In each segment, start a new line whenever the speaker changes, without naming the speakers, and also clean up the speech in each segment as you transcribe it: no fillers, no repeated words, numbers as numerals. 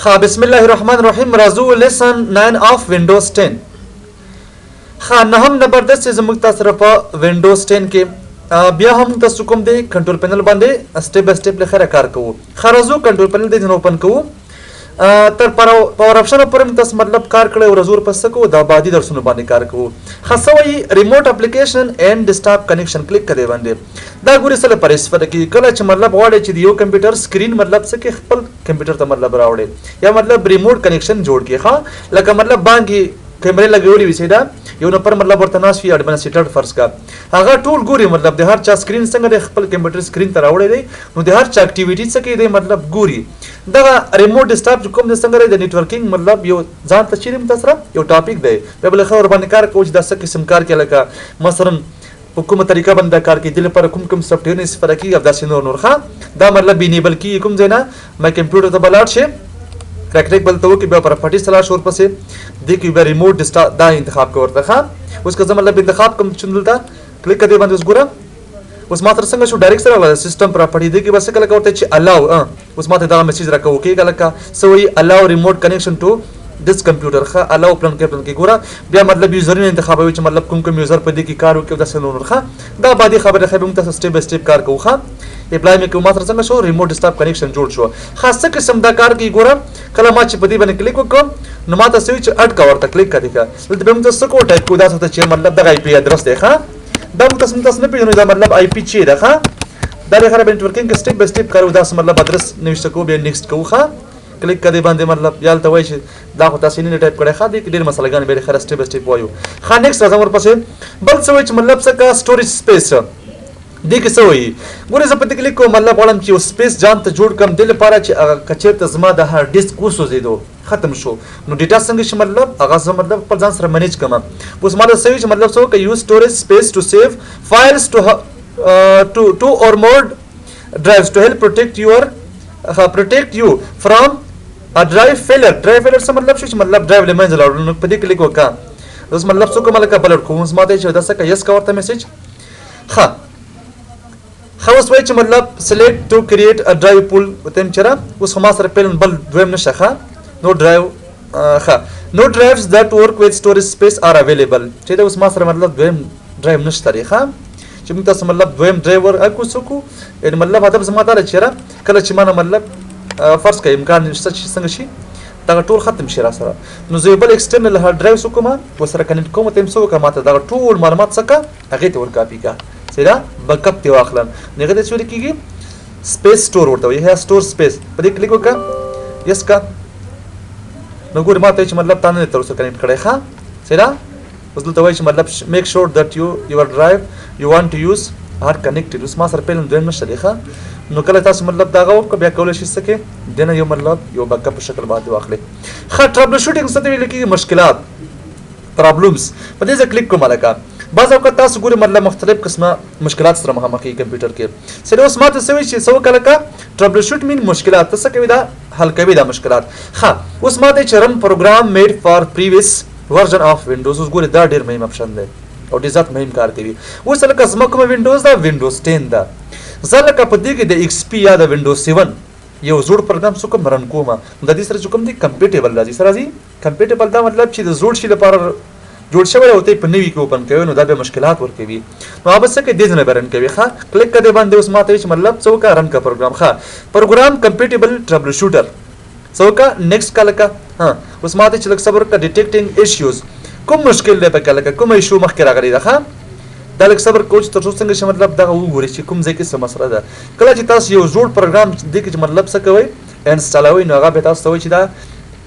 ښه، بسم الله الرحمن الرحیم. راځو lesson 9 of Windows 10. ښه، نهم نمبر درس چې زموږ تاسو سره په وینډوز 10 کې بیا هم تاسو کوم دی control panel باندې step by step له خیره کار کوو. ښه، راځو control panel دې open کوو. تر power option پورې موږ تاسو مطلب کار کړی او راځو ورپسې څه کوو، د بعدي درسونو باندې کار کوو. ښه، څه وایي؟ remote application and desktop connection، click کړئ باندې. دا ګوري څه لپاره استفاده کیږي؟ کله چې مطلب غواړي چې د یو کمپیوټر screen مطلب څه کې خپل کمپیوټر ته مطلب راوړي یا مطلب remote connection جوړ کړي. ښه، لکه مطلب بانک کې کیمرې لګولې وي، سیدا یو نفر مطلب ورته ناست وي، administrator فرض کا، هغه ټول ګوري مطلب د هر چا screen څنګه دی خپل کمپیوټر screen ته راوړی دی، نو د هر چا activity څه کوي دی مطلب ګوري. دغه remote desktop چې کوم دی څنګه دی د networking مطلب یو ځان ته چیرې تاسو سره یو topic دی، بیا بل خبر باندې کار کوو چې دا څه قسم کار کوي، لکه مثلا په کومه طریقه باندې دا کار کوي، د لپاره کوم کوم software استفاده کیږي او داسې نور نور. ښه، دا مطلب enable کیږي کوم ځای نه؟ my computer ته به لاړ شي، right click بل ته وکړي، بیا properties ته لاړ شي، ورپسې دې کې بیا remote desktop دا انتخاب کوي ورته. ښه، اوس که زه مطلب انتخاب کوم چې دلته کلیک کړې باندې، اوس ګوره اوس ما تر څنګه شو، direct سره راغله system property. دې کې بس کله ورته چې allow. اوس ما ته دا message راکوي کېږي لکه څه وایي؟ allow remote connection to this computer. ښه، allow پلان کې پلان کې ګوره بیا مطلب user نه انتخابوي چې مطلب کوم کوم user په دې کې کار وکړي او داسې نور نور. ښه، دا بعدي خبره ښه، موږ تاسو step by step کار کوو. ښه، apply مې کوم، ما تر څنګه شو، remote desktop connection جوړ شو. ښه، څه قسم دا کار کوي؟ ګوره کله ما چې په دې باندې کلیک وکړم نو ما ته څه وایي چې add کا ورته، کلیک کړه. دلته به موږ تاسو څه کوو؟ ټایپ کوو دا څه چې مطلب دغه IP address دی. ښه، دا موږ تاسو نه پېژنو، دا مطلب IP چې ده. ښه، دا له خره networking کې step by step کارو، دا څه مطلب ادرس نوشته کوو، بیا next کوو. ښه، کلیک کړئ باندې، مطلب یا ته وایي چې دا خو تاسو نه ټایپ کړی. ښه، دې کې ډېر مسلګانې به خره step by step وایو. ښه، next راځم ورپسې. بل څه وایي چې مطلب څه کا storage space. دې کې څه وایي؟ ګورې زه په دې کلیک کوم، مطلب غواړم چې یو space ځان ته جوړ کړم، دې لپاره چې هغه که چېرته زما د hard disk وسوځېدو، ختم شو، نو data څنګه شي مطلب هغه زه مطلب خپل ځان سره manage کړم. اوس ما ته څه وایي چې مطلب څه وکړه؟ use storage space to save files to two or more drives to help protect you from a drive failure. drive failure څه مطلب شو؟ چې مطلب drive له منځه لاړ، نو په دې کلیک وکړه. اوس مطلب څه کوم؟ لکه بلډ کوم، اوس ماته چې دا څه کا yes کا ورته message. ښه ښه، اوس وایي چې مطلب select to create a drive pool. وته چیرې اوس خو ما سره پیلن بل دویم نشه. ښه، no drive. ښه، no drives that work with storage space are available. چې دا اوس ما سره مطلب دویم drive نشته دی. ښه، چې موږ تاسو مطلب دویم ډرایور اکو څوکو، یعنی مطلب هدف زما دا دی چې کله چې ما نه مطلب فرض کړئ امکان نشته چې څنګه شي دغه ټول ختم شي را سره، نو زه یو بل external hard drive څه کوم، ورسره connect کوم، ته یې څه وکړه، ماته دغه ټول معلومات څه که هغې ته ورکاپي که، صحیح ده، backup ته واخلم. نو هغه ته څه ویل کېږي؟ space store ورته وایي یا store space. په دې کلیک وکړه، yes کا. نو ګورې ما ته چې مطلب تا نه دی تر اوسه connect کړی. ښه، صحیح ده. اوس دلته وایي چې مطلب make sure that you your drive you want to use are connected. اوس ما سره پیلن دویم نشته دی. ښه، نو کله تاسو مطلب دغه وکړه، بیا کولی شئ څه کې دنه یو مطلب یو backup په شکل باندې واخلئ. ښه، troubleshooting څه ته ویل کېږي؟ مشکلات، problems. په دې زه کلیک کوم. لکه بعض اوقات تاسو ګورئ مطلب مختلف قسمه مشکلات سره مخامخ کیږي کمپیوټر کې. سره اوس ماته څه وایي چې څه وکړه؟ لکه troubleshoot mean مشکلات ته څه کوي؟ دا حل کوي دا مشکلات. ښه، اوس ماته چې run program made for previous version of Windows. اوس ګورئ دا ډېر مهم option دی او ډېر زیات مهم کار کوي. اوس لکه زما کومه وینډوز ده، وینډوز 10 ده، زه لکه په دې کې د XP یا د وینډوز 7 یو زوړ پروګرام څه کوم، run کوم، د دې سره چې کوم دی compatible راځي. سره راځي compatible. دا مطلب چې د زوړ شي لپاره جوړ شوی او ته په نوي کې open کوي، نو دا به مشکلات ورکوي. نو هغه څه کې دې نه run کوي. ښه، کلیک کړئ باندې. اوس ماته چې مطلب څه وکړه؟ run کا پروګرام. ښه، program compatible troubleshooter څه وکړه؟ next کا. لکه ها، اوس ماته چې لږ صبر وکړه، detecting issues، کوم مشکل دی پکې، لکه کوم issue مخکې راغلی ده. ښه، دا لږ صبر کوو چې تر څو څنګه شي مطلب دغه وګوري چې کوم ځای کې څه مسله ده. کله چې تاسو یو زوړ پروګرام دې کې چې مطلب څه کوئ، install وئ، نو هغه به تاسو ته وایي چې دا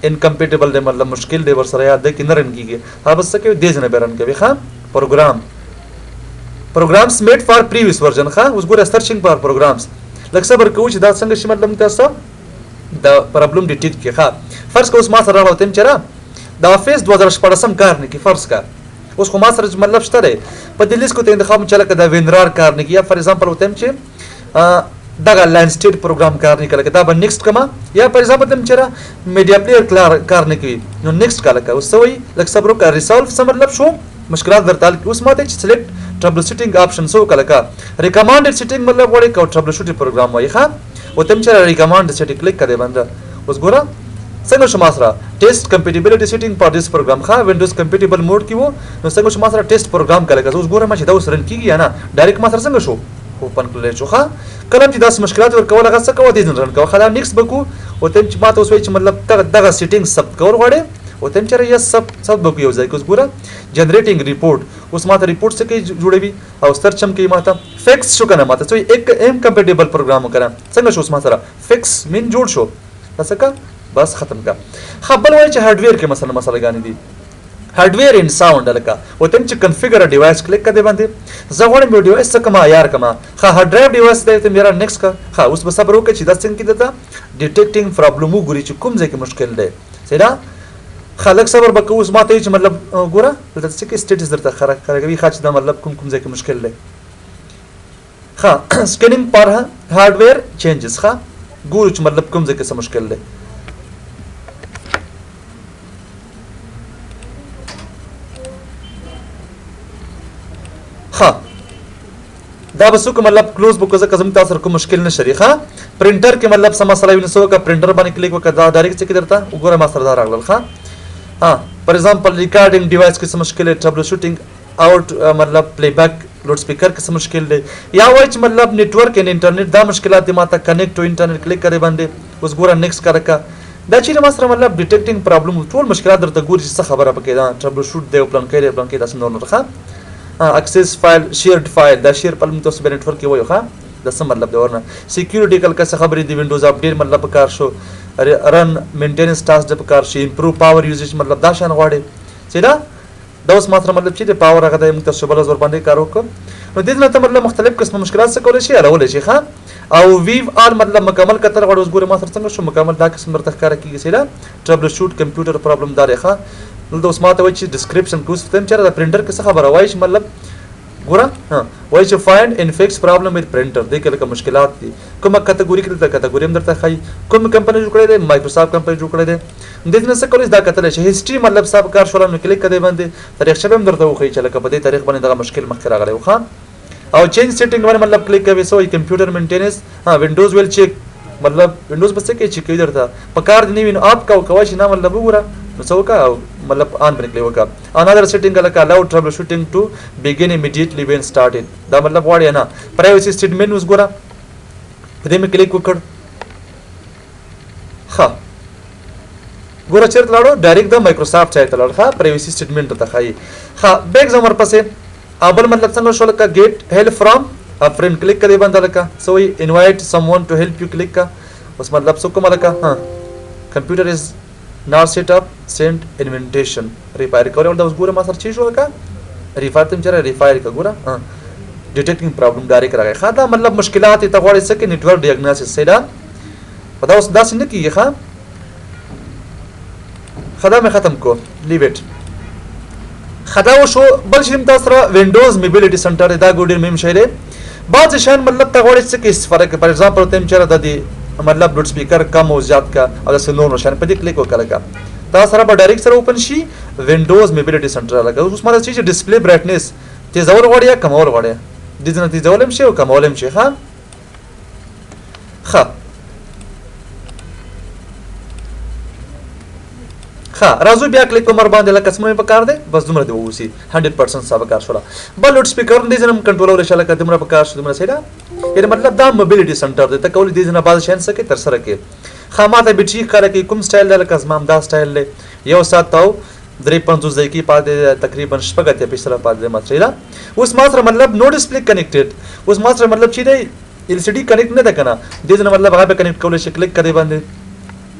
incompatible دی، مطلب مشکل دی ورسره یا دی کې نه run کېږي. هغه به څه کوي؟ دې ځای نه به run کوي. ښه، programs made for previous version. ښه، اوس ګوره searching for programs. لږ صبر کوو چې دا څنګه شي مطلب تاسو د problem detect کړي. ښه، فرض که اوس ما سره راغله چې را د افیس 2016 کار نه کوي، فرض که اوس خو ما سره مطلب شته دی، په دې لیست کې ته انتخاب چې لکه د WinRAR کار نه کوي، یا for example ورته چې دغه LineState پروګرام کار نه کوي، لکه دا به next کما، یا for example تم چې media player کار نه کوي، نو next کا. لکه اوس څه وایي؟ لږ صبر وکړه. resolve څه مطلب شو؟ مشکلات درته حل. اوس ماته چې select troubleshooting option څه وکړه؟ لکه recommended setting مطلب غواړي که troubleshooting program وایي. ښه، او تم چې recommend setting کلیک کړې بنده. اوس ګوره څنګه شو ما سره test compatibility setting for this program. ښه Windows compatible mode کې وو، نو څنګه شو ما سره test program کله که زه اوس ګورم چې دا اوس run کېږي یا نه، direct ما سره څنګه شو open کړلی شو. ښه کله هم چې داسې مشکلات ورکول هغه څه کوه، دې ځین run کوه. ښه دا next به کوو، ورته چې ما ته اوس وایي چې مطلب دغه setting ثبت کول غواړې، ورته چې yes ثبت به کوو یو ځای کې. اوس ګوره generating report، اوس ما ته report څه کوي جوړوي او search هم کوي. ما ته fix شو که نه، ما ته څه وایي incompatible program وکړه. څنګه شو اوس ما سره fix مین جوړ شو، دا څه که بس ختم کا. ښه بل وایي چې hardware کې مثلا مسله ګانې دي، hardware and sound لکه ورته چې configure device click کړه باندې، زه غواړم یو device څه کوم عیار کوم. ښه hard drive device دی ته میرا next کا. ښه اوس به صبر وکړه چې دا څنګه کېده، detecting problem وګوري چې کوم ځای کې مشکل دی. صحیح ده؟ ښه لږ صبر به کوو. اوس ما ته چې مطلب ګوره دلته څه کې status درته ښکاره کوي، ښه چې دا مطلب کوم کوم ځای کې مشکل دی. ښه scanning for hardware changes، ښه ګورو چې مطلب کوم ځای کې څه مشکل دی. ښه دا به څوک مطلب close به کوو ځکه زموږ تاسو سره کوم مشکل نه شري. ښه پرنټر کې مطلب څه مسله وي نو څه وکړه، پرنټر باندې کلیک وکړه، دا direct څه کې درته وګوره ما سره دا راغلل. ښه ها for example recording device کې څه مشکل دی، troubleshooting out مطلب playback loudspeaker کې څه مشکل دی، یا وایي چې مطلب network and internet دا مشکلات دي، ما ته connect to internet click کړې باندې اوس ګوره next کړه. دا چې ما سره مطلب detecting problem ټول مشکلات درته ګوري چې څه خبره پکې ده، troubleshoot دی او پلان کوي پلان کوي داسې نور نور. ښه access file shared file، دا share file موږ تاسو به network کې وایو. ښه دا څه مطلب دی ورنه security کله څه خبرې دي، Windows update مطلب پکار شو، run maintenance task د پکار شي، improve power usage مطلب دا شان غواړي. چې دا اوس ما سره مطلب چې د power هغه دی موږ تاسو بل ورځ باندې کار وکړو. نو دې نه ته مطلب مختلف قسم مشکلات څه کولی شي حلولی شي. ښه او view all مطلب مکمل کتل غواړي. اوس ګوره ما سره څنګه شو مکمل دا قسم درته ښکاره کېږي. چې دا troubleshoot computer problem دا دی. ښه دلته اوس ما ته وایي چې description کې اوس ته چېرې د پرنټر کې څه خبره وایي چې مطلب ګوره ها وایي چې find and fix problem with printer، دې کې لکه مشکلات دي، کومه category کې دلته category هم درته ښایي، کوم کمپنۍ جوړ کړی دی، مایکروسافټ کمپنۍ جوړ کړی دی. دې نه څه کولی دا کتلی شي history مطلب صاحب کار شول نو کلیک کړئ باندې تاریخچه به هم درته وښایي چې لکه په دې تاریخ باندې دغه مشکل مخکې راغلی و. ښه او change setting باندې مطلب کلیک کوي، څه وایي computer maintenance، ها Windows will check مطلب Windows به څه کوي چې کوي درته په کار دې نه وي نو off کا او کوی چې نه مطلب وګوره نو څه وکړه او مطلب on باندې کلیک وکړه. another setting لکه allow troubleshooting to begin immediately when started، دا مطلب غواړي نه privacy statement اوس ګوره په دې مې کلیک وکړ. ښه ګوره چېرته لاړو، direct د مایکروسافټ سایټ ته لاړو. ښه privacy statement درته ښایي. ښه back ځم ورپسې. بل مطلب څنګه شو لکه get help from a friend click کړئ باندې لکه څه وایي invite someone to help you click کا. اوس مطلب څه کوم لکه ها computer is not set up send invitation repair کولی. دا اوس ګوره ما سره چې شو لکه repair ته چې repair کا ګوره ها detecting problem direct راغی. ښه دا مطلب مشکلات ته غواړي څه کې network diagnosis صحیح ده، خو دا اوس داسې نه کېږي. ښه ښه دا مې ختم کو leave it. ښه دا وشو. بل شی هم تاسو سره Windows Mobility Center دی، دا ګور ډېر مهم شی دی. بعضې شیان مطلب ته غواړي څه کې استفاده کړي، for example ته هم چېرې د دې مطلب loudspeaker کم او زیات کا او داسې نور شیان په دې کلیک وکړه لکه تا سره به direct سره open شي Windows Mobility Center. لکه اوس ما چې display brightness تیزول غواړي یا کمول غواړي، دې ځای نه تیزول هم شي او کمول هم شي. ښه ښه ښه راځو بیا کلیک کوم ور باندې لکه څومره مې په کار دی بس دومره دې واوسي 100% ستا په کار شوله. بل loudspeaker دې ځای نه هم کنټرولولی شي لکه دومره په کار شو دومره صحیح ده. یعنې مطلب دا Mobility Center دی، ته کولی دې ځای نه بعضې شیان څه کوې ترسره کړې. ښه ما ته بیټري ښکاره کوي کوم سټایل دی، لکه زما همدا سټایل دی، یو ساعت او 53 دقیقې پاتې دی، تقریبا 86% پاتې دی ما سره ده. اوس ما سره مطلب no display connected، اوس ما سره مطلب چې دی LCD connect نه ده که نه، دې ځای نه مطلب هغه به connect کولی شي. کلیک کړئ باندې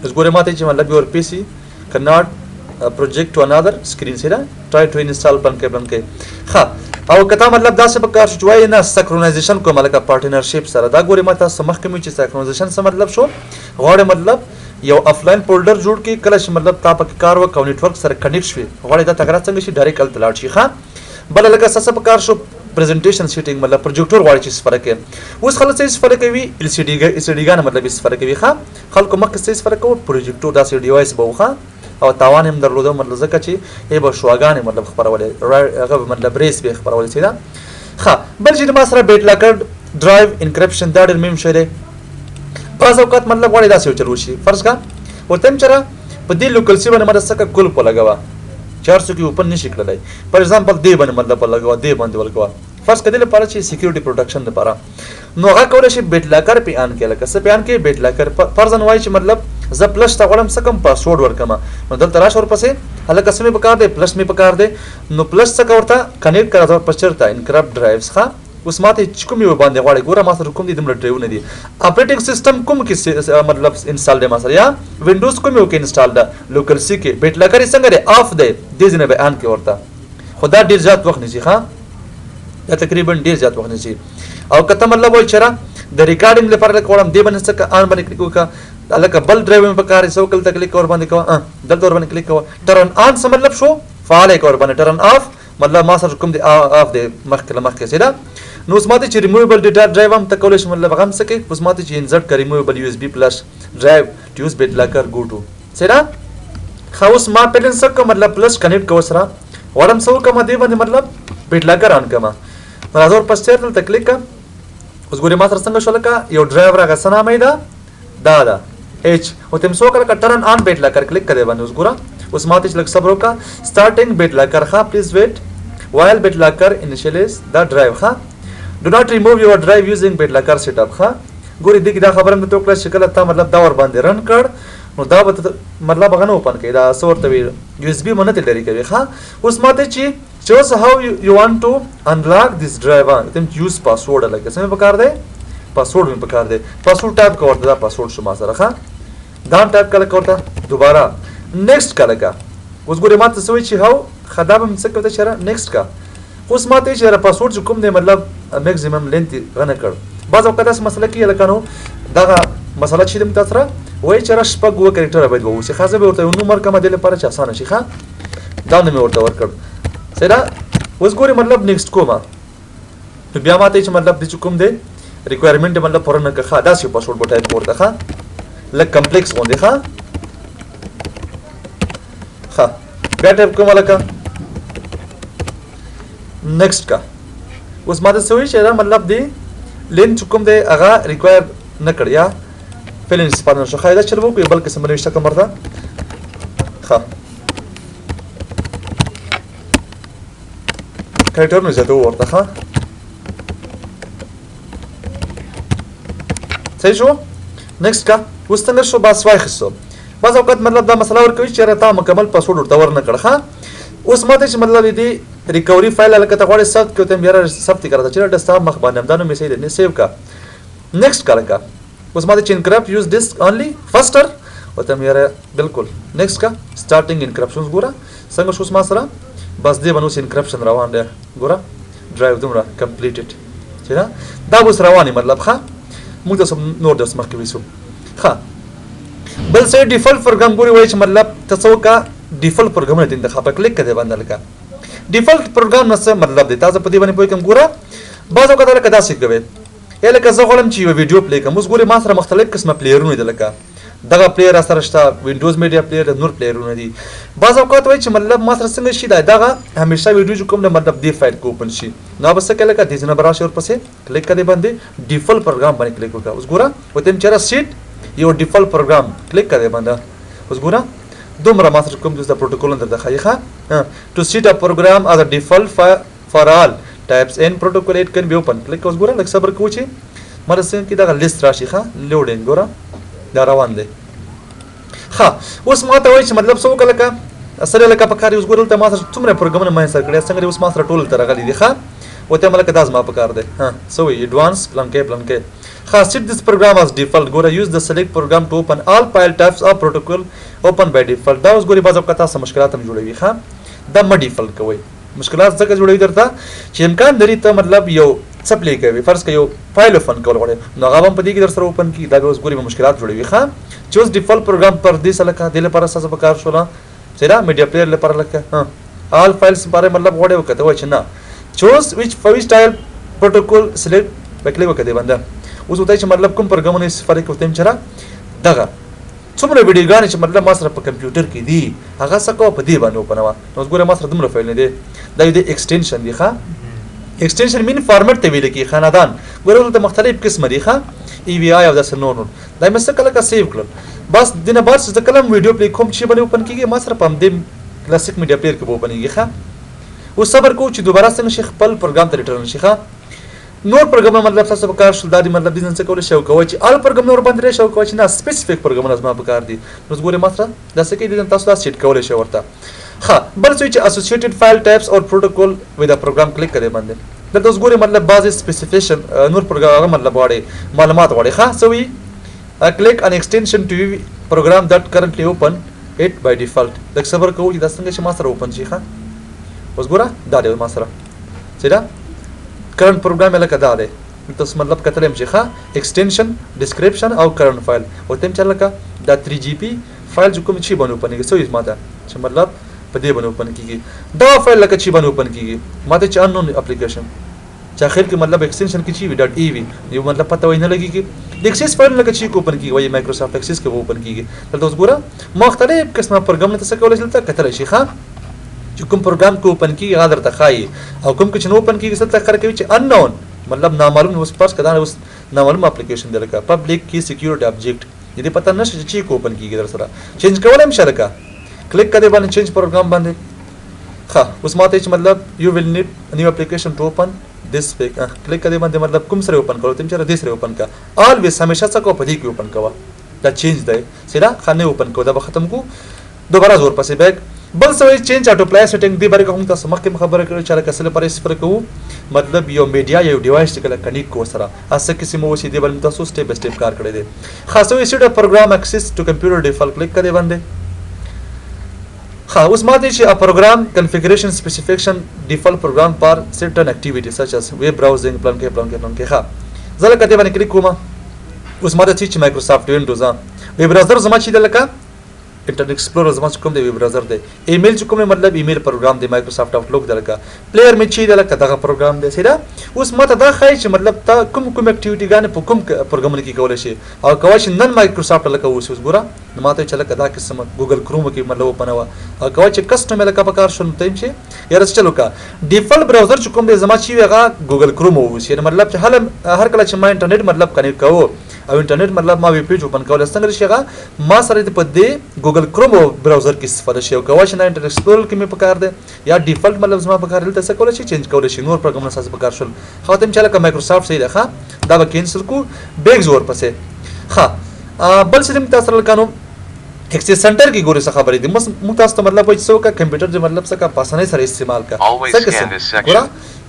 اوس ګورې ما ته چې مطلب your PC cannot project to another screen سره try to install بلکې بلکې. ښه او که تا مطلب داسې په کار شو چې وایې نه synchronization کوم لکه partnership سره، دا ګورې ما تاسو مخکې مې چې synchronization څه مطلب شو، غواړې مطلب یو offline folder جوړ کړي کله چې مطلب تا پکې کار وکړ او network سره connect شوې، غواړې دا تغیرات څنګه شي direct هلته لاړ شي. ښه بله لکه څه څه په کار شو presentation setting مطلب پروجیکټور غواړي چې استفاده کوي. اوس خلک څه استفاده کوي LCD ګانې مطلب استفاده کوي. ښه خلکو مخکې څه استفاده کوو پروجیکټور داسې device به و. ښه او تاوان هم درلوده مطلب ځکه چې یې به شعاګانې مطلب خپرولې، هغه به مطلب rays به یې خپرولې صحیح ده. ښه بل چې ما سره BitLocker drive encryption دا ډېر مهم شی دی. بعض اوقات مطلب غواړي داسې یو چل وشي، فرض کړه ورته هم چېرې په دې لوکل سی باندې مده څه کول په لګوا چې هر څوک یې اوپن نشي کړلی. فار ایگزامپل دې باندې مطلب لګوا، دې باندې ولګوا، فرض کړه دې لپاره چې سکیورټي پروټیکشن لپاره، نو هغه کولی شي بیټ لاکر پې آن کړي. لکه څه پې آن کړي؟ بیټ لاکر. فرضاً وایي چې مطلب زه پلش ته غواړم څه کوم پاسورډ ورکړم، نو دلته راشه ورپسې هلکه څه مې پکار دی؟ پلش مې پکار دی. نو پلش څه ورته کنیکټ کړه ورپسې چېرته انکرپټ ډرایو څخه. اوس ماته چې کوم یو باندې غواړي، ګوره ما سره کوم دي دومره ډرایوونه دي، اپریټینګ سیستم کوم کې مطلب انسټال دی ما سره، یا وینډوز کوم یو کې انسټال ده، لوکل سی کې. بیټ لاکر یې څنګه دی؟ آف دی، دې ځای نه به آن کې ورته، خو دا ډېر زیات وخت نیسي. ښه دا تقریبا ډېر زیات وخت نیسي. او که ته مطلب وایې چې را د ریکارډینګ لپاره لکه غواړم دې باندې څه آن باندې کلیک وکړه، لکه بل ډرایو مې پکار دی، څه وکړل ته کلیک ورباندې کوه، دلته ورباندې کلیک کوه، ټرن آن څه مطلب شو؟ فعال یې کړه ورباندې. ټرن آف مطلب ما سره کوم دی آف دی مخکې له مخکې، صحیح ده؟ نو اوس ماته چې ریموویبل ډیټا ډرایو هم ته کولی شې مطلب هغه هم څه کوي. اوس ماته چې انزرټ کړه ریموویبل یو اس بي فلش ډرایو ټو یوز بیټ لاکر ګو ټو، صحیح ده؟ ښه اوس ما پیلن څه کوم مطلب پلس کنیکټ کوه سره غواړم څه وکړم دې باندې مطلب بیټ لاکر آن کړم. نو راځه ورپسې چېرته دلته کلیک کړه. اوس ګورې ما سره څنګه شو، لکه یو ډرایو راغی، څه نامه یې ده؟ دا ده ایچ. او ته مې څه وکړه لکه ټرن آن بیټ لاکر کلیک کړه دې باندې. اوس ګوره اوس ماته چې لږ صبر وکړه، سټارټینګ بیټ لاکر. ښه پلیز ویټ وایل بیټ لاکر انیشیلایز دا ډرایو. ښه ډو ناټ ریموو یور ډرایو یوزینګ بیټ لاکر سیټ اپ. ښه ګورې دې کې دا خبره مې درته وکړه چې کله تا مطلب دا ور باندې رن کړ نو دا به ته مطلب هغه نه اوپن کوي، دا څه ورته وایي یو اس بي به نه ترې لرې کوي. ښه اوس ماته چې چوز هاو یو وانټ ټو انلاک دیس ډرایو، ته چې یوز پاسورډ لکه څه مې پکار دی؟ پاسورډ مې پکار دی. پاسورډ ټایپ کړه ورته، دا پاسورډ شو ما سره. ښه دا هم ټایپ کړه لکه ورته دوباره نیکسټ کړه لکه. اوس ګورې ما ته څه وایي چې هاو ښه دا به مې څه کوي چې را نیکسټ کړه. اوس ما ته چې را پاسورډ چې کوم دی مطلب میکسیمم لینث یې هغه نه کړ. بعض اوقات داسې مسله کېږي لکه نو دغه مسله چې موږ تاسو سره وایي چې را شپږ اووه کرکټره باید واوسي. ښه زه به ورته یو نوم ورکړم دې لپاره چې اسانه شي. ښه دا نوم مې ورته ورکړ، صحیح ده؟ اوس ګورې مطلب نیکسټ کومه، نو بیا ما ته چې مطلب دې چې کوم دی ریکوایرمنټ یې مطلب پوره نه کړ. ښه داسې یو پاسورډ به ټایپ کړم ورته، ښه لږ کمپلیکس غوندې. ښه ښه بیا ټایپ کوم لکه نیکسټ کا. اوس ما ته څه وایي چې دا مطلب دی لین چې کوم دی هغه ریکوایر نه کړ یا فعل استفاده نه شو. ښه دا چل وکړو بل قسم نوشته کوم ورته. ښه کرکټرونه زیاتوو ورته. ښه صحیح شو؟ نیکسټ کا. اوس څنګه شو؟ بس واخیستو. بعض اوقات مطلب دا مسله ورکوي چې چېرې تا مکمل پاسورډ ورته ورنه کړ. ښه اوس ماته چې مطلب دې ریکوري فایل لکه ته غواړې ثبت کړې، ته بیا ثبت یې کړه چې ډیسکټاپ مخ باندې همدا نوم یې صحیح دی، نه سیو کړه. نیکسټ کړه لکه. اوس ماته چې انکرپټ یوز ډیسک اونلي فاسټر، ورته مې یاره بالکل نیکسټ کا. سټارټینګ انکرپشن ګوره څنګه شو اوس ما سره، بس دې باندې اوس انکرپشن روان دی. ګوره ډرایو دومره کمپلیټډ چې دا اوس روان دی مطلب. ښه موږ تاسو نور درس مخکې ویسو. ښه بل څه ډیفالت پروګرام ګوري وایي چې مطلب ته څه وکړه ډیفالت پروګرامونه دې انتخاب کړه، کلیک کړه دې باندې. لکه ډیفالت پروګرام نه څه مطلب دی تاسو په دې باندې پوه کړم. ګوره بعض اوقات لکه داسې کوي، یا لکه زه غواړم چې یوه ویډیو پلی کړم. اوس ګورې ما سره مختلف قسمه پلیرونه دي، لکه دغه پلیر را سره شته، وینډوز میډیا پلیر، نور پلیرونه دي. بعض اوقات وایي چې مطلب ما سره څنګه شي دا دغه همیشه ویډیو چې کوم دی مطلب دې فایل کې اوپن شي، نو به څه کوي لکه دې ځای نه به راشي ورپسې کلیک کړه دې باندې ډیفالت پروګرام باندې کلیک وکړه. اوس ګوره ورته چې را سیټ یو ډیفالت پروګرام کلیک کړه دې باندې. اوس ګوره دومره ما سره کوم د پروتوکول درته ښایي. ښه ټو سیټ ا پروګرام از ا ډیفالت فار آل ټایپس ان پروتوکول اټ کین بی اوپن کلیک. اوس ګوره لږ صبر کوو چې مره څنګه کې دغه لیست راشي. ښه لوډینګ ګوره دا روان دی. ښه اوس ما ته وایي چې مطلب څه وکړه لکه سره لکه په کار. اوس ګوره دلته ما سره څومره پروګرامونه ما انسټال کړي، څنګه اوس ما سره ټول دلته راغلي دي. ښه ورته یم لکه دا زما په کار دی. ها څه وایي اډوانس پلانکی پلانکی. ښه سیټ دیس پروګرام از ډیفالت. ګوره یوز د سلیکټ پروګرام ټو اوپن آل فایل ټایپس اف پروتوکول اوپن بای ډیفالت. دا اوس ګوري بعض اوقات تاسو مشکلات هم جوړوي. ښه دا مه ډیفالت کوئ، مشکلات ځکه جوړوي درته چې امکان لري ته مطلب یو څه پلی کوي، فرض کړه یو فایل اوپن کول غواړې نو هغه هم په دې کې در سره اوپن کړي، دا به اوس ګوري به مشکلات جوړوي. ښه چې اوس ډیفالت پروګرام پر دې څه لکه دې لپاره ستاسو په کار شوله، صحیح ده؟ میډیا پلیر لپاره لکه آل فایلز لپاره مطلب غواړې وکړه، ته وایې چې نه چوز ویچ فور ویچ ټایپ پروتوکول سلیکټ به کلیک وکړه دې باندې. اوس ورته چې مطلب کوم پروګرامونه استفاده کوي، ورته چې را دغه څومره ویډیوګانې چې مطلب ما سره په کمپیوټر کې دي هغه څه کوه په دې باندې وپنوه. نو اوس ګوره ما سره دومره فایلونه دي، دا یو د ایکسټینشن دی. ښه ایکسټینشن مین فارمټ ته ویل کېږي. خاندان ګوره دلته مختلف قسمه دي. ښه ای وی آی او داسې نور نور. دا مې څه کله سیو کړل. بس دینه بعد چې زه کله ویډیو پلی کوم چې باندې اوپن کیږي، ما سره په همدې کلاسیک میډیا پلیر کې به اوپنېږي. ښه، اوس صبر کوو چې دوباره څنګه شي خپل پروګرام ته ریټرن شي. ښه، نور پروګرامونه مطلب تاسو په کار شول، دا دي مطلب دې څه کولی شي او کوی چې آل پروګرامونه ورباندې راشي او کوی چې نه سپیسیفیک پروګرامونه زما په کار دي. نو اوس ګورئ ما سره دا څه کوي، دې تاسو دا سیټ کولی شئ ورته. ښه، بل څه چې اسوسییټډ فایل ټایپس اور پروټوکول وذ ا پروګرام کلیک کړئ باندې. دلته اوس ګورئ مطلب بعضې سپیسیفیکیشن نور پروګرام هغه مطلب غواړي معلومات غواړي. ښه، څه وایي؟ Click on extension to view program that currently open it by default. لږ صبر کوو چې دا څنګه چې ما سره اوپن شي. ښه، اوس ګوره دا دی ما سره چې دا کرنټ پروګرام یې لکه دا دی، تاسو مطلب کتلی هم شئ. ښه، اکسټینشن، ډسکرپشن او کرنټ فایل ورته هم چې لکه دا 3 جی پی فایل چې کوم چې باندې اوپن کېږي، څه وایي ما ته چې مطلب په دې باندې اوپن کېږي. دا فایل لکه چې باندې اوپن کېږي، ما ته چې انون اپلیکیشن چې اخر کې مطلب اکسټینشن کې چې وي ډاټ ای وي، یو مطلب پته وایي نه لګېږي. د اکسس فایل لکه چې اوپن کېږي، وایي مایکروسافټ اکسس کې به اوپن کېږي. دلته اوس ګوره مختلف قسمه پروګرامونه ته څه کولی شي دلته کتلی شي. ښه، چې کوم پروګرام کې اوپن کېږي هغه درته ښایي، او کوم کې چې نه اوپن کېږي څه درته ښکاره کوي چې انون مطلب نامعلوم. اوس فرض کړه دا اوس نامعلوم اپلیکیشن دی، لکه پبلک کی سکیورټي ابجیکټ، د دې پته نشته چې چیرې اوپن کېږي. در سره چینج کولی هم شي، لکه کلیک کړئ باندې چینج پروګرام باندې. ښه، اوس ماته چې مطلب یو ویل نیډ نیو اپلیکیشن ټو اوپن دیس پیک، کلیک کړئ باندې مطلب کوم سره اوپن کړو، ته چې دې سره اوپن کا. الویز همیشه څه کوه په دې کې اوپن کوه، دا چینج دی سیدا. ښه، نه اوپن کوه، دا به ختم کو، دوباره زور پسې بیک. بل څه وایي چینج اټو پلای سیټینګ، دې باره کې هم تاسو مخکې خبره کړې چې لکه څه لپاره استفاده کوو، مطلب یو میډیا یو ډیوایس چې کله کنیکټ کوو سره هڅه قسم اوسي، دې باندې تاسو سټیپ بای سټیپ کار کړی دی. ښه، څه وایي سیټ اپ پروګرام اکسس ټو کمپیوټر ډیفالت، کلیک کړئ باندې. ښه، اوس ماته چې پروګرام کنفیګریشن سپیسیفیکیشن ډیفالت پروګرام فار سرټن اکټیویټي سچ اس ویب براوزینګ پلان کې پلان کې پلان کې. ښه، زه لکه دې باندې کلیک کوم. اوس ماته چې مایکروسافټ وینډوز ویب براوزر زما چې دی لکه انټرنیټ اکسپلورر زما چې کوم دی ویب براوزر دی، ایمیل چې کوم دی مطلب ایمیل پروګرام دی، مایکروسافټ آوټلوک دی، لکه پلیر مې چې دی لکه دغه پروګرام دی. صحیح ده، اوس ماته دا ښایي چې مطلب ته کوم کوم اکټیویټي ګانې په کوم پروګرامونو کې کولی شي، او کولی شي نن مایکروسافټ لکه اوس اوس ګوره نو ماته چې لکه دا قسم ګوګل کروم کې مطلب وپنوه، او کولی چې کسټم یې لکه په کار شو، نو ته هم چې یاره څه چل وکړه، ډیفالت براوزر چې کوم دی زما چې وي هغه ګوګل کروم واوسي. یعنې مطلب چې هر کله چې ما انټرنیټ مطلب کنیکټ کوو او انټرنیټ مطلب ما ویب پیج اوپن کول، څنګه شي هغه ما سره په دې ګوګل کروم براوزر کې استفاده شي، او کولی شي نه انټرنیټ اکسپلورر کې مې په کار دی یا ډیفالت مطلب زما په کار دی، دلته څه کولی شي چینج کولی شي. نور پروګرامونه ستاسو په کار شول. ښه، ته هم چې لکه مایکروسافټ صحیح ده. ښه، دا به کینسل کو بیګز ورپسې. ښه، بل څه دې تاسو سره لکه نو اکسس سنټر کې ګورې څه خبرې دي. موږ تاسو ته مطلب وایي چې څه وکړه، کمپیوټر دې مطلب څه کړه په اسانۍ سره استعمال کړه.
Always
څه
scan
قسم؟
this section.
ګوره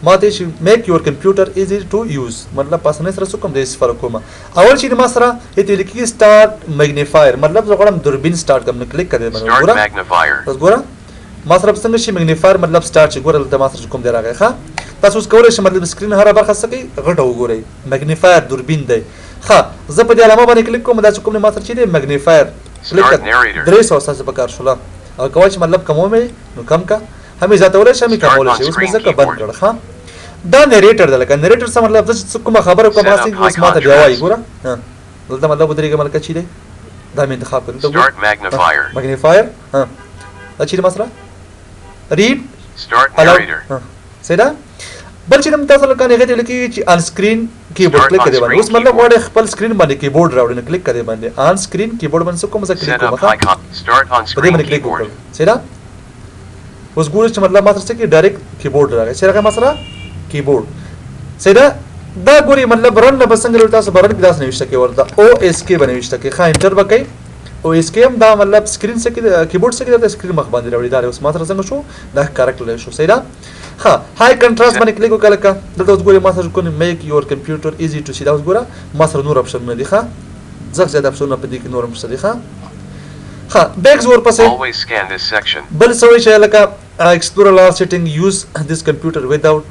ما ته چې میک یور کمپیوټر ایزي ټو یوز، مطلب په اسانۍ سره څه کوم د استفاده کوم. اول چې ما سره هیته لیکي سٹارټ میګنیفایر، مطلب زه غواړم دوربین سٹارټ کړم، نو کلیک کړئ باندې.
Start
ګوره
magnifier.
بس ګوره ما سره څنګه شي میګنیفایر مطلب سٹارټ شي. ګوره دلته ما سره کوم دی راغی. ښه، تاسو اوس کولی شئ مطلب سکرین هره برخه څه کوي غټه وګورئ. میګنیفایر دوربین دی. ښه، زه په دې علامه باندې کلیک کوم، دا چې کوم دی ما سره چې دی میګنیفایر کلیک
Start
کړه.
narrator.
300 ستاسو په کار شوله. او کولی چې مطلب کموم یې نو کم که، هم یې زیاتولی شي هم یې
Start
کمولی
on
شي. اوس مې
screen
ځکه بند
keyboard.
کړ. ښه، دا نریټر دی، لکه نریټر څه مطلب زه چې کومه خبره کوم
Set
هغه
up
څنګه
high
اوس ما ته بیا وایي.
contrast.
ګوره، دلته مطلب ودرېږم لکه چې دی دا مې انتخاب کړ. دلته ګوره.
Start magnifier.
میګنیفایر. دا چې ما سره ریډ
Start
الاو.
narrator.
صحیح ده. بل چې تاسو لکه هغه ته لیکي چې آن سکرین کیبورډ
Start
کلیک
on
کړئ باندې.
screen
اوس مطلب
keyboard.
غواړئ خپل سکرین باندې کیبورډ راوړئ، نو کلیک کړئ باندې آن سکرین کیبورډ باندې څه کوم زه کلیک
Set
کوم.
up
ښه،
high con- Start on
په دې
screen
باندې کلیک
keyboard.
وکړم. صحیح ده. اوس ګورئ چې مطلب ما سره څه کې ډایرکټ کیبورډ راغی. چې راغی ما سره کیبورډ. صحیح ده. دا ګورئ مطلب رن نه به څنګه لري، تاسو به رن کې داسې نوشته کوئ ورته او اس کې به نوشته کوئ. ښه، انټر به کوئ. او اس کې هم دا مطلب سکرین څه کې کیبورډ څه کې درته سکرین مخ باندې راوړي. دا اوس ما سره څنګه شو دا ښکاره کړلی شو. صحیح ده. ښه، های کنټراست باندې کلیک وکړه. لکه دلته اوس ګورئ ما سره کوم میک یور کمپیوټر ایزي ټو سی، دا اوس ګوره ما سره نور اپشنونه دي. ښه، زښت زیات اپشنونه په دې کې نور هم شته دي. ښه، ښه، بیکس ورپسې.
Always scan this section.
بل څه وایي چې لکه اکسپلور لار سیټینګ یوز دیس کمپیوټر ویداوټ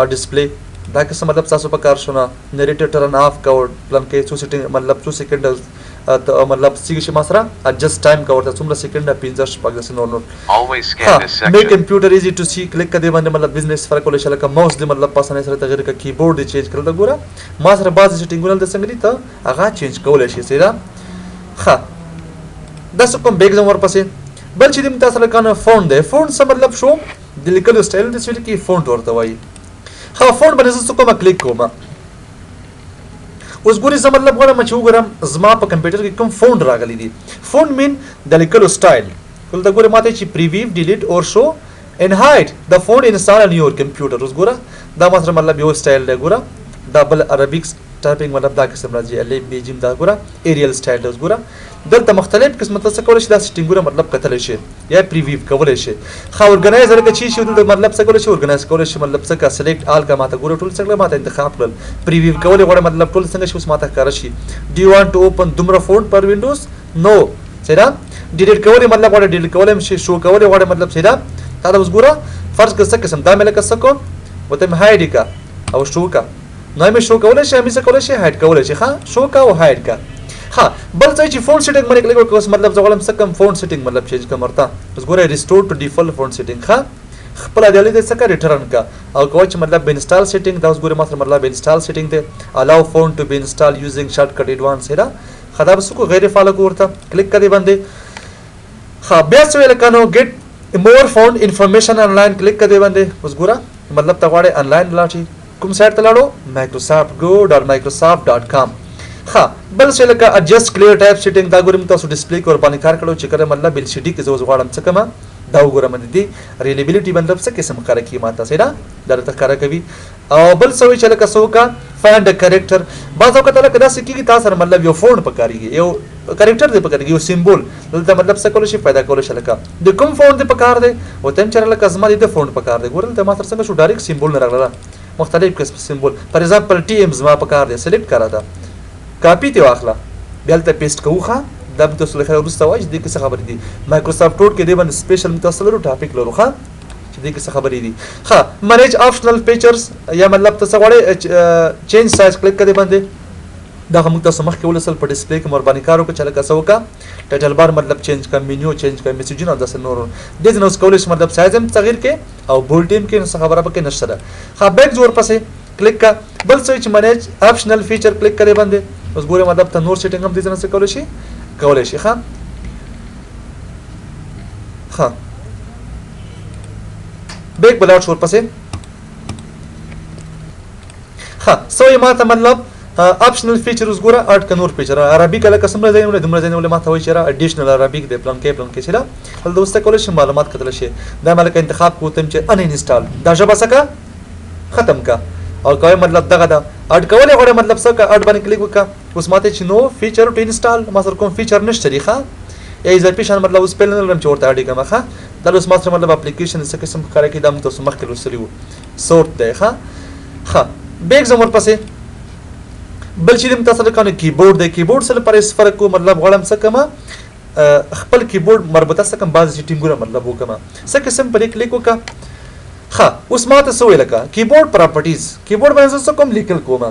ډسپلی، دا که څه مطلب ستاسو په کار شو نه نریټر ټرن آف کا پلان کې څو سیټینګ مطلب څو سیکنډ مطلب څه شي ما سره اډجسټ ټایم کا ورته څومره سیکنډ 15 شپږ داسې نور نور.
Always scan this
میک
section.
کمپیوټر ایزي ټو سی، کلیک کړئ باندې مطلب بزنس فرق کولی شي. لکه ماوس دې مطلب په اسانۍ سره تغیر کړه، کیبورډ دې چینج کړل. دا ګوره ما سره بعضې سیټینګونه دلته څنګه دي ته هغه چینج کولی شي. صحیح ده. ښه، دا څه کوم بیک ځم ورپسې. بل چې دې تاسو سره کنه فونټ دی. فونټ څه مطلب شو؟ د لیکلو سټایل دې څه لیکي فونټ ورته وایي. ښه، فونټ باندې زه څه کومه کلیک کوم. اوس ګوري زه مطلب غواړم چې وګورم زما په کمپیوټر کې کوم فونټ راغلی دی. فونټ مین د لیکلو سټایل. دلته ګوري ماته چې preview delete or show and hide the font install on your computer. اوس ګوره دا ما سره مطلب یو سټایل دی. ګوره دا بل عربیک typing مطلب دا قسم راځي، الف بی جیم، دا ګوره Arial style دی. اوس ګوره دلته مختلف قسم ته څه کولی شي، دا سیټینګونه مطلب کتلی شي یا preview کولی شي. ښه organize لکه چې شي دلته مطلب څه کولی شي، organize کولی شي مطلب څه کا select all کا ماته ګوره ټول څنګه ماته انتخاب کړل. preview کولی غواړم مطلب ټول څنګه شي اوس ماته ښکاره شي. do you want to open دومره font پر Windows؟ no صحیح ده. delete کولی مطلب غواړم delete کولی هم شي، شو کولی غواړم مطلب صحیح ده. تا دا اوس ګوره فرض کړه څه قسم دا مې لکه څه کوم ورته مې hide یې کا او شو کا، نو مې شو کولی شي، مې څه کولی شي، hide کولی شي. ښه شو کا او hide کا. ښه بل ځای چې font setting باندې کلیک وکړم، اوس مطلب زه غواړم څه کوم font setting مطلب change کړم ورته. اوس ګوره restore to default font setting. ښه خپل ادیالي دی څه کا return کا او کوه چې مطلب install setting. دا اوس ګوره ما سره مطلب install setting دی، allow font to be install using shortcut advance. صحیح ده. ښه دا به څه کو غیر فعال کو ورته کلیک کړې باندې. ښه بیا څه ویل که نو get more font information online کلیک کړې باندې. اوس ګوره مطلب ته غواړې انلاین لاړ شي، کوم سایت ته لاړو، Microsoft go dot Microsoft dot com. ښه بل څه لکه adjust clear type setting. دا ګورم تاسو display کې ورباندې کار کړو چې کله مطلب LCD کې زه اوس غواړم څه کوم دا وګورم د دې readability مطلب څه قسم ښکاره کوي ماته. صحیح ده، دا درته ښکاره کوي. او بل څه وایي چې لکه څه وکړه find a character. بعض اوقات لکه داسې کېږي تا سره مطلب یو font پکارېږي، یو character دی پکارېږي، یو symbol دلته مطلب څه کولی شي پیدا کولی شي. لکه د کوم font دی پکار دی ورته هم چې لکه زما د font پکار دی. ګوره دلته ما سره څنګه شو direct symbol نه راغله، مختلف قسم symbol. for example TM زما پکار دی، select کړه دا کاپي ته واخله بیا هلته paste کوو. ښه دا به تاسو له خیره وروسته وایي چې دې کې څه خبرې دي. Microsoft Word کې دې باندې special موږ تاسو لرو topic لرو. ښه چې دې کې څه خبرې دي. ښه manage optional features یا مطلب ته څه غواړې change size کلیک کړې باندې. دا خو موږ تاسو مخکې ولوستل په display کې مو ورباندې کار وکړو چې لکه څه وکړه title bar مطلب change کړه، menu change کړه، میسجونه او داسې نور. دې ځای نه اوس کولی شي مطلب سایز هم تغیر کړې او bold هم کړې، نو څه خبره پکې نشته ده. ښه back ځو ورپسې کلیک کړه. بل څه چې manage optional feature کلیک کړې باندې. اوس ګورې مطلب ته نور setting هم دې ځای نه څه کولی شي کولی شي. ښه ښه back به لاړ شو ورپسې. ښه څه وایي ماته مطلب optional feature. اوس ګوره add که نور feature عربي که لکه څومره ځای نیولی دومره ځای نیولی ماته وایي چې را additional Arabic دی پلان کې پلان کې چې ده هلته اوس ته کولی شي معلومات کتلی شي. دا مې لکه انتخاب کړو ته چې uninstall دا ژبه څه که ختم که او کوی مطلب دغه ده add کولی غواړې مطلب څه که add باندې کلیک وکړه. اوس ماته چې no feature to install ما سره کوم feature نشته دی. ښه یا اضافي شان مطلب اوس پیل نه لرم چې ورته add یې کړم. ښه دا اوس ما سره مطلب اپلیکیشن څه قسم ښکاره کوي دا موږ تاسو مخکې لوستلي وو sort دی. ښه ښه back ځم ورپسې. بل چې موږ تاسو لکه کیبورډ دی، کیبورډ سره لپاره استفاده کوو مطلب غواړم څه کوم خپل کیبورډ مربوطه څه کوم بعضې سیټینګونه مطلب وکړم څه قسم په دې کلیک وکړه. ښه اوس ما ته څه ویل لکه keyboard properties، keyboard باندې زه څه کوم لیکل کوم.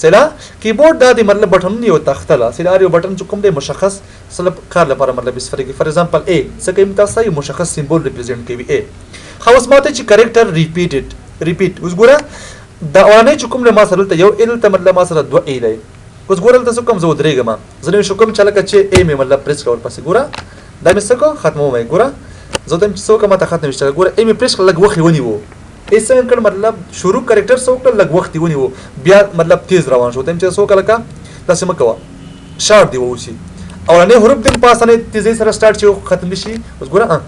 صحیح کیبورډ دا دی مطلب بټنونه یو تخته ده. صحیح هر یو بټن چې کوم دی مشخص څه کار لپاره مطلب استفاده کوي. for example A څه کوي تاسو یو مشخص symbol represent کوي A. ښه اوس ما ته چې character repeated repeat. اوس ګوره دا اولنی چې کوم دی ما سره دلته یو A دلته مطلب ما سره دوه A دی. اوس ګوره دلته څه کوم زه ودرېږم، زه نوې شو کوم چې لکه چې A مې مطلب press کړه ورپسې. ګوره دا مې څه کړو ختموم یې. ګوره زه ته چې څه وکړم ماته خط نوشته. ګوره A مې press کړه لږ وخت یې ونیو، A څنګه کړ مطلب شروع character څه وکړ لږ وخت یې ونیو بیا مطلب تیز روان شو. ته چې څه وکړه لکه داسې مه کوه شارټ دې واوسي. اولنی حروف دې په اسانۍ تیزۍ سره start شي او ختم شي. اوس ګوره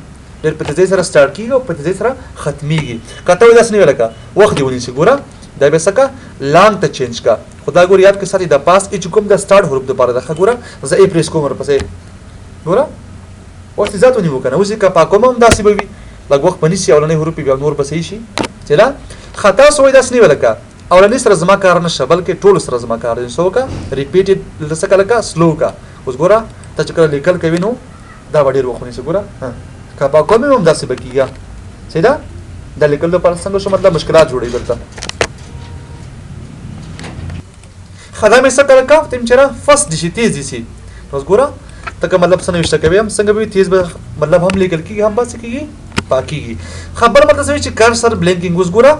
ډېر په تیزۍ سره start کېږي او په تیزۍ سره ختمېږي. که ته وایې داسې نه وي لکه وخت دې ونیسي. ګوره دا بیا څه که long ته change که. خو دا ګوره یاد کې ساتي دا پاس A چې کوم د start حروف دپاره ده. ښه ګوره زه A press کوم ورپسې. ګوره وخت یې زیات ونیو که نه اوس یې که پاکوم هم داسې به وي لږ وخت به نیسي اولنی حروف یې بیا نور به صحیح شي. چې ده ښه تاسو وایي داسې نه وي لکه اولنی سره زما کار نشته بلکې ټولو سره زما کار دی. څه وکړه repeated دلته څه که لکه slow که. اوس ګوره ته چې کله لیکل کوي نو دا به ډېر وخت ونیسي. ګوره که پاکوم یې هم داسې به کېږي. صحیح ده دا لیکل دپاره څنګه شو مطلب مشکلات جوړوي دلته. ښه دا مې څه کړه که ته مې چې را fast دي شي تیز دي شي. اوس ګوره ته که مطلب څه نوشته کوې هم څنګه به وي تیز به مطلب هم لیکل کېږي هم به څه کېږي پاکېږي. ښه بل مطلب څه وي چې cursor blinking. اوس ګوره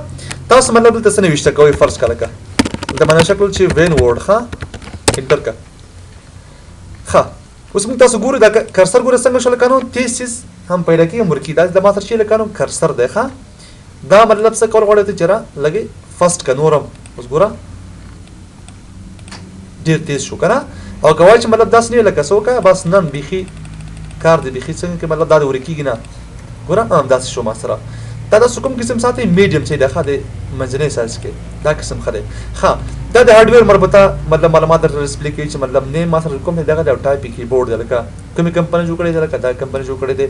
تاسو مطلب دلته څه نوشته کوئ فرض کړه لکه دلته باندې شکل چې Win Word. ښه enter کړه. ښه اوس موږ تاسو ګورو دا cursor ګوره څنګه شو لکه نو تیز څیز هم پیدا کېږي هم ورکېږي. دا د ما سره چې لکه نو cursor دی. ښه دا مطلب څه کول غواړي ته چې را لږې fast که نور هم. اوس ګوره ډیر تیز شو کنه. او که وایي چې مطلب داسې نه لکه څه وکړه، بس نن بیخي کار دی، بیخي څنګه کې مطلب دا دی ورکیږي نه، ګوره داسې شو ما سره. دا تاسو کوم قسم ساتي؟ میډیم چې ده، ښه دی، منځنی سایز کې دا قسم ښه دی. ښه، دا د هارډویر مربوطه مطلب معلومات درته ډسپلی کوي چې مطلب نیم ما سره کوم دی دغه دی، او ټایپ یې کیبورډ دی، لکه کومې کمپنۍ جوړ کړی دی، لکه دا کمپنۍ جوړ کړی دی.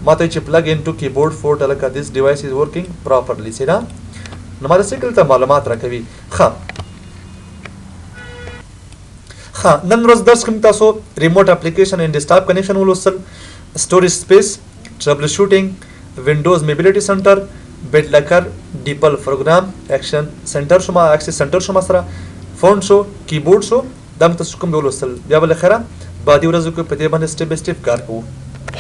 ما ته چې پلګ ان ټو کیبورډ فورټ، لکه دیس ډیوایس از ورکینګ پراپرلی، صحیح ده؟ نو ما ته څه ته معلومات راکوي. ښه ښه، نن ورځ درس کې تاسو ریموټ اپلیکیشن اینډ ډیسکټاپ کنیکشن ولوستل، سټوریج سپیس، ټربل شوټینګ، وینډوز موبیلیټي سنټر، بیټ لکر، ډیپل پروګرام، اکشن سنټر شو، اکسس سنټر شو، ما سره فونټ شو، کیبورډ شو، دا موږ تاسو کوم ولوستل. بیا به له خیره بعدي ورځو کې په دې باندې سټیپ بای سټیپ کار کوو.